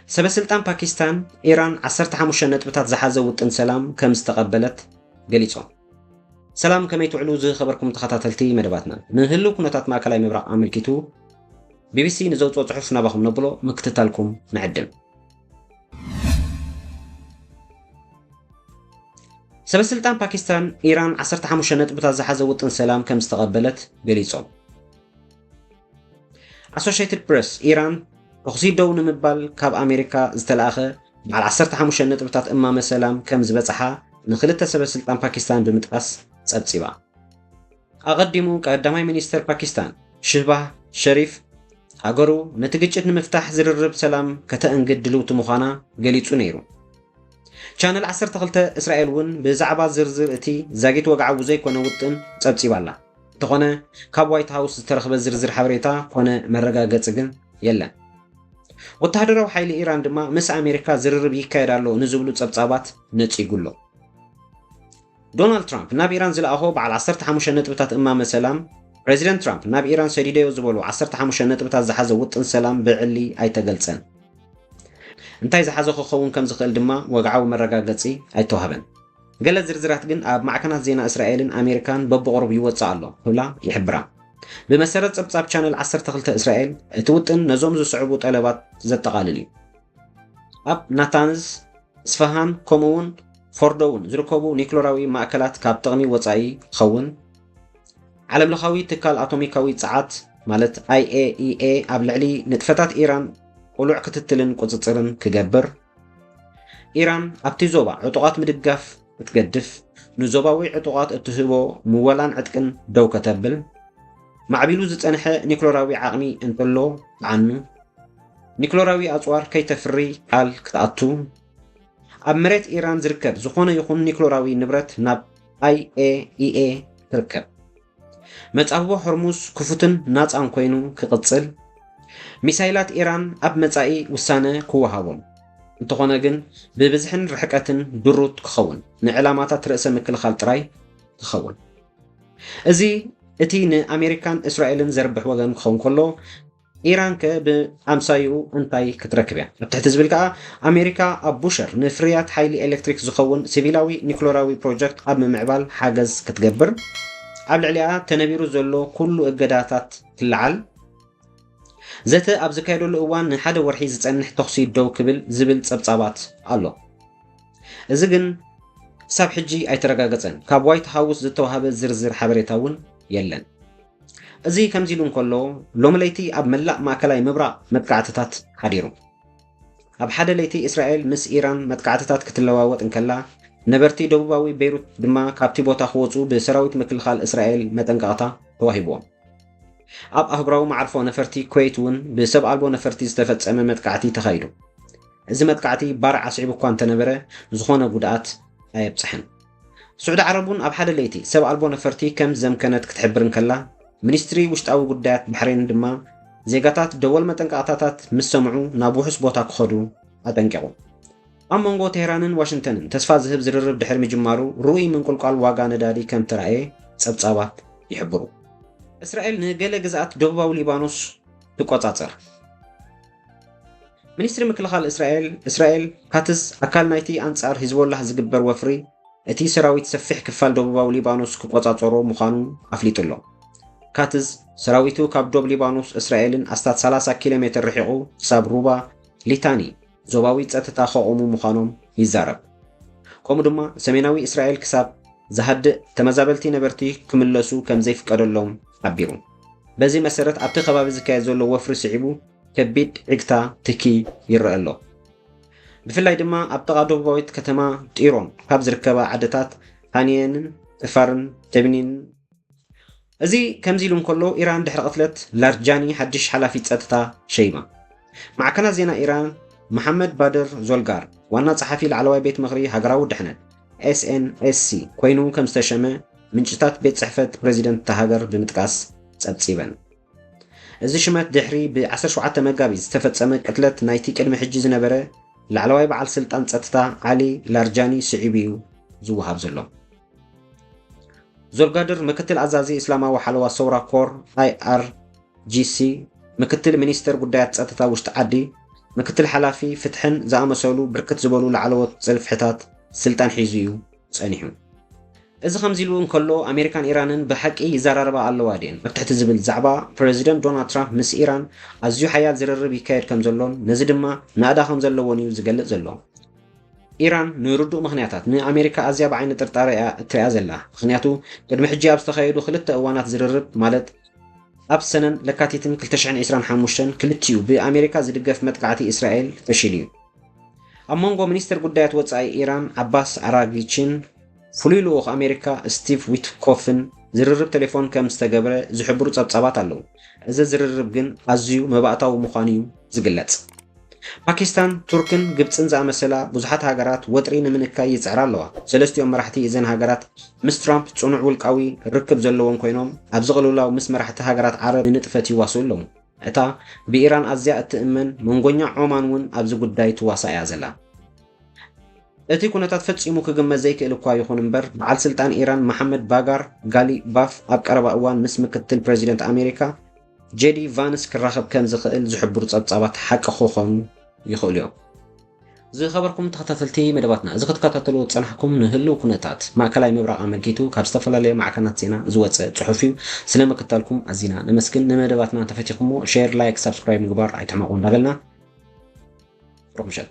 ሰበ ስልጣን ፓኪስታን፣ ኢራን ዓሰርተ ሓሙሽተ ነጥብታት ዝሓዘ ውጥን ሰላም ከም ዝተቐበለት ገሊጾም። ሰላም፣ ከመይ ትውዕሉ ዝኸበርኩም ተኸታተልቲ መደባትና? ንህልው ኩነታት ማእከላይ ምብራቕ ኣመልኪቱ ቢቢሲ ንዘውጽኦ ጽሑፍ ናባኹም ነብሎ፣ ምክትታልኩም ንዕድም። ሰበ ስልጣን ፓኪስታን፣ ኢራን ዓሰርተ ሓሙሽተ ነጥብታት ዝሓዘ ውጥን ሰላም ከም ዝተቐበለት ገሊጾም። ኣሶሽየትድ ፕረስ፣ ኢራን ተኹሲ ደው ንምባል ካብ ኣሜሪካ ዝተላእኸ በዓል ዓሰርተ ሓሙሽተ ነጥብታት እማመ ሰላም ከም ዝበጽሓ ንክልተ ሰበ ስልጣን ፓኪስታን ብምጥቃስ ጸብጺባ። ኣቐዲሙ ቀዳማይ ሚኒስተር ፓኪስታን ሽህባህ ሸሪፍ፣ ሃገሩ ነቲ ግጭት ንምፍታሕ ዝርርብ ሰላም ከተእንግድ ድልውቲ ምዃና ገሊጹ ነይሩ። ቻነል ዓሰርተ ክልተ እስራኤል እውን ብዛዕባ ዝርዝር እቲ ዛጊት ወግዓዊ ዘይኮነ ውጥን ጸብጺባ ኣላ። እንተኾነ፣ ካብ ዋይት ሃውስ ዝተረኽበ ዝርዝር ሓበሬታ ኮነ መረጋገጺ ግን የለን። ወተሃደራዊ ሓይሊ ኢራን ድማ ምስ ኣሜሪካ ዝርርብ ይካየድ ኣሎ ንዝብሉ ጸብጻባት ነጺጉ ኣሎ። ዶናልድ ትራምፕ ናብ ኢራን ዝለኣኾ በዓል ዓሰርተ ሓሙሽተ ነጥብታት እማመ ሰላም፣ ፕሬዚደንት ትራምፕ ናብ ኢራን ሰዲደዮ ዝበሎ ዓሰርተ ሓሙሽተ ነጥብታት ዝሓዘ ውጥን ሰላም ብዕሊ ኣይተገልጸን። እንታይ ዝሓዘ ክኸውን ከም ዝኽእል ድማ ወግዓዊ መረጋገጺ ኣይተዋህበን። ገለ ዝርዝራት ግን ኣብ ማዕከናት ዜና እስራኤልን ኣሜሪካን በብቕሩብ ይወጽእ ኣሎ ክብላ ይሕብራ። ብመሰረት ጸብጻብ ቻነል ዓሰርተ ክልተ እስራኤል፣ እቲ ውጥን ነዞም ዝስዕቡ ጠለባት ዘጠቓልል እዩ። ኣብ ናታንዝ፣ ስፋሃን ከምኡውን ፎርዶውን ዝርከቡ ኒክሎራዊ ማእከላት ካብ ጥቕሚ ወጻኢ ክኸውን፣ ዓለምለኻዊ ትካል ኣቶሚካዊ ጸዓት ማለት ኣይ ኤ ኢ ኤ ኣብ ልዕሊ ንጥፈታት ኢራን ቅሉዕ ክትትልን ቁጽጽርን ክገብር፣ ኢራን ኣብቲ ዞባ ዕጡቓት ምድጋፍ ክትገድፍ፣ ንዞባዊ ዕጡቓት እትህቦ ምወላን ዕጥቅን ደው ከተብል፣ ማዕቢሉ ዝጸንሐ ኒክሎራዊ ዓቕሚ እንተሎ ክዓኑ፣ ኒክሎራዊ ኣጽዋር ከይተፍሪ ቃል ክትኣቱ፣ ኣብ መሬት ኢራን ዝርከብ ዝኾነ ይኹን ኒክሎራዊ ንብረት ናብ ኣይ ኤ ኢ ኤ ትርከብ። መጻብቦ ሆርሙዝ ክፉትን ናጻን ኮይኑ ክቕጽል፣ ሚሳይላት ኢራን ኣብ መጻኢ ውሳነ ክወሃቦም፣ እንተኾነ ግን ብብዝሕን ርሕቀትን ድሩት ክኸውን፣ ንዕላማታት ርእሰ ምክልኻል ጥራይ ክኸውን። እዚ እቲ ንኣሜሪካን እስራኤልን ዘርብሕ ወገን ክኸውን ከሎ፣ ኢራን ከ ብኣምሳይኡ እንታይ ክትረክብ እያ? ኣብ ትሕቲ ዝብል ከኣ፣ ኣሜሪካ ኣብ ቡሸር ንፍርያት ሓይሊ ኤሌክትሪክ ዝኸውን ሲቪላዊ ኒክሎራዊ ፕሮጀክት ኣብ ምምዕባል ሓገዝ ክትገብር፣ ኣብ ልዕሊኣ ተነቢሩ ዘሎ ኩሉ እገዳታት ክለዓል፣ ዘተ ኣብ ዝካየደሉ እዋን ንሓደ ወርሒ ዝጸንሕ ተኹሲ ደው ክብል ዝብል ጸብጻባት ኣሎ። እዚ ግን ክሳብ ሕጂ ኣይተረጋገጸን። ካብ ዋይት ሃውስ ዝተዋህበ ዝርዝር ሓበሬታ እውን የለን። እዚ ከምዚ ኢሉ እንከሎ፣ ሎሚ ለይቲ ኣብ መላእ ማእከላይ ምብራቕ መጥቃዕትታት ሓዲሩ። ኣብ ሓደ ለይቲ እስራኤል ምስ ኢራን መጥቃዕትታት ክትለዋወጥ እንከላ፣ ነበርቲ ደቡባዊ ቤይሩት ድማ ካብቲ ቦታ ክወጹ ብሰራዊት ምክልኻል እስራኤል መጠንቀቕታ ተዋሂብዎም። ኣብ ኣህጉራዊ መዓርፎ ነፈርቲ ኩዌት እውን ብሰብ ኣልቦ ነፈርቲ ዝተፈጸመ መጥቃዕቲ ተኻይዱ። እዚ መጥቃዕቲ ባርዕ ኣስዒቡ እኳ እንተነበረ፣ ዝኾነ ጉድኣት ኣየብጽሐን። ስዑዲ ዓረብ እውን ኣብ ሓደ ለይቲ ሰብ ኣልቦ ነፈርቲ ከም ዘምከነት ክትሕብር እንከላ፣ ሚኒስትሪ ውሽጣዊ ጉዳያት ባሕሬን ድማ ዜጋታት ደወል መጠንቀቕታታት ምስ ሰምዑ ናብ ውሑስ ቦታ ክኸዱ ኣጠንቂቑ። ኣብ መንጎ ቴህራንን ዋሽንግተንን ተስፋ ዝህብ ዝርርብ ድሕሪ ምጅማሩ፣ ርኡይ ምንቁልቋል ዋጋ ነዳዲ ከም ተራእየ ጸብጻባት ይሕብሩ። እስራኤል ንገለ ግዝኣት ደቡባዊ ሊባኖስ ትቆጻጸር። ሚኒስትሪ ምክልኻል እስራኤል፣ እስራኤል ካትዝ፣ ኣካል ናይቲ ኣንጻር ሂዝቦላህ ዝግበር ወፍሪ፣ እቲ ሰራዊት ሰፊሕ ክፋል ደቡባዊ ሊባኖስ ክቆጻጸሮ ምዃኑ ኣፍሊጡ ኣሎ። ካትዝ፣ ሰራዊቱ ካብ ዶብ ሊባኖስ እስራኤልን ኣስታት ሰላሳ ኪሎ ሜትር ርሒቑ ክሳብ ሩባ ሊታኒ ዞባዊ ጸጥታ ከቑሙ ምዃኖም ይዛረብ። ከምኡ ድማ ሰሜናዊ እስራኤል ክሳብ ዝሃድእ ተመዛበልቲ ነበርቲ ክምለሱ ከም ዘይፍቀደሎም ሓቢሩ። በዚ መሰረት ኣብቲ ከባቢ ዝካየድ ዘሎ ወፍሪ ስዒቡ ከቢድ ዕግታ ትኪ ይረአ ኣሎ። ብፍላይ ድማ ኣብ ጥቓ ደቡባዊት ከተማ ጢሮን ካብ ዝርከባ ዓድታት ሃኒየንን ጽፋርን ጀብኒንን። እዚ ከምዚ ኢሉ እንከሎ፣ ኢራን ድሕሪ ቅትለት ላርጃኒ ሓድሽ ሓላፊ ጸጥታ ሸይማ። ማዕከናት ዜና ኢራን፣ መሓመድ ባደር ዞልጋር ዋና ጸሓፊ ላዕለዋይ ቤት ምኽሪ ሃገራዊ ድሕነት፣ ኤስ ኤን ኤስ ሲ፣ ኮይኑ ከም ዝተሸመ ምንጭታት ቤት ጽሕፈት ፕሬዚደንት እታ ሃገር ብምጥቃስ ጸብጺበን። እዚ ሽመት ድሕሪ ብ ዓሰርተ ሸውዓተ መጋቢት ዝተፈጸመ ቅትለት ናይቲ ቅድሚ ሕጂ ዝነበረ ላዕለዋይ በዓል ስልጣን ጸጥታ ዓሊ ላርጃኒ ስዒቡ እዩ ዝወሃብ ዘሎ። ዞልጋድር ምክትል ኣዛዚ እስላማዊ ሓለዋ ሰውራ ኮር፣ ኣይ ኣር ጂ ሲ፣ ምክትል ሚኒስተር ጉዳያት ጸጥታ ውሽጢ ዓዲ፣ ምክትል ሓላፊ ፍትሕን ዝኣመሰሉ ብርክት ዝበሉ ላዕለዎት ጽፍሕታት ስልጣን ሒዙ እዩ ጸኒሑ። እዚ ከምዚ ኢሉ እንከሎ፣ ኣሜሪካን ኢራንን ብሓቂ ይዘራረባ ኣለዋ ድየን ኣብ ትሕቲ ዝብል ዛዕባ፣ ፕረዚደንት ዶናልድ ትራምፕ ምስ ኢራን ኣዝዩ ሓያል ዝርርብ ይካየድ ከም ዘሎን ነዚ ድማ ናእዳ ከም ዘለዎን እዩ ዝገልጽ ዘሎ። ኢራን ንርዱእ ምኽንያታት ንኣሜሪካ ኣዝያ ብዓይኒ ጥርጣረ እያ እትሪኣ ዘላ። ምኽንያቱ፣ ቅድሚ ሕጂ ኣብ ዝተኻየዱ ክልተ እዋናት ዝርርብ፣ ማለት ኣብ ሰነን ለካቲትን ክልተ ሽሕን ዕስራን ሓሙሽተን፣ ክልቲኡ ብኣሜሪካ ዝድገፍ መጥቃዕቲ እስራኤል ፈሺሉ እዩ። ኣብ መንጎ ሚኒስትር ጉዳያት ወጻኢ ኢራን ዓባስ ኣራጊቺን ፍሉይ ልኡኽ ኣሜሪካ ስቲቭ ዊትኮፍን ዝርርብ ቴሌፎን ከም ዝተገብረ ዝሕብሩ ጸብጻባት ኣለዉ። እዚ ዝርርብ ግን ኣዝዩ መባእታዊ ምዃኑ እዩ ዝግለጽ። ፓኪስታን፣ ቱርክን ግብጽን ዝኣመሰላ ብዙሓት ሃገራት ወጥሪ ንምንካይ ይጽዕራ ኣለዋ። ሰለስቲኦም መራሕቲ እዘን ሃገራት ምስ ትራምፕ ጽኑዕ ውልቃዊ ርክብ ዘለዎም ኮይኖም፣ ኣብዚ ቅልውላው ምስ መራሕቲ ሃገራት ዓረብ ንንጥፈት ይዋስኡ ኣለዉ። እታ ብኢራን ኣዝያ እትእመን መንጎኛ ዖማን እውን ኣብዚ ጉዳይ ትዋሳእ እያ ዘላ። እቲ ኩነታት ፈጺሙ ክግመት ዘይክእል እኳ ይኹን እምበር፣ በዓል ስልጣን ኢራን መሓመድ ባጋር ጋሊባፍ ኣብ ቀረባ እዋን ምስ ምክትል ፕረዚደንት ኣሜሪካ ጄዲ ቫንስ ክራኸብ ከም ዝኽእል ዝሕብሩ ጸብጻባት ሓቂ ክኾኑ ይኽእሉ እዮም። ዝኸበርኩም ተኸታተልቲ መደባትና፣ እዚ ክትከታተሉ ዝጸናሕኩም ንህልው ኩነታት ማእከላይ ምብራቕ ኣመልኪቱ ካብ ዝተፈላለዩ ማዕከናት ዜና ዝወጸ ጽሑፍ እዩ። ስለ ምክታልኩም ኣዚና ነመስግን። ንመደባትና እንተፈቲኹሞ ሼር፣ ላይክ፣ ሳብስክራይብ ምግባር ኣይትሕመቑ እንዳበልና ሩቕ ምሸት።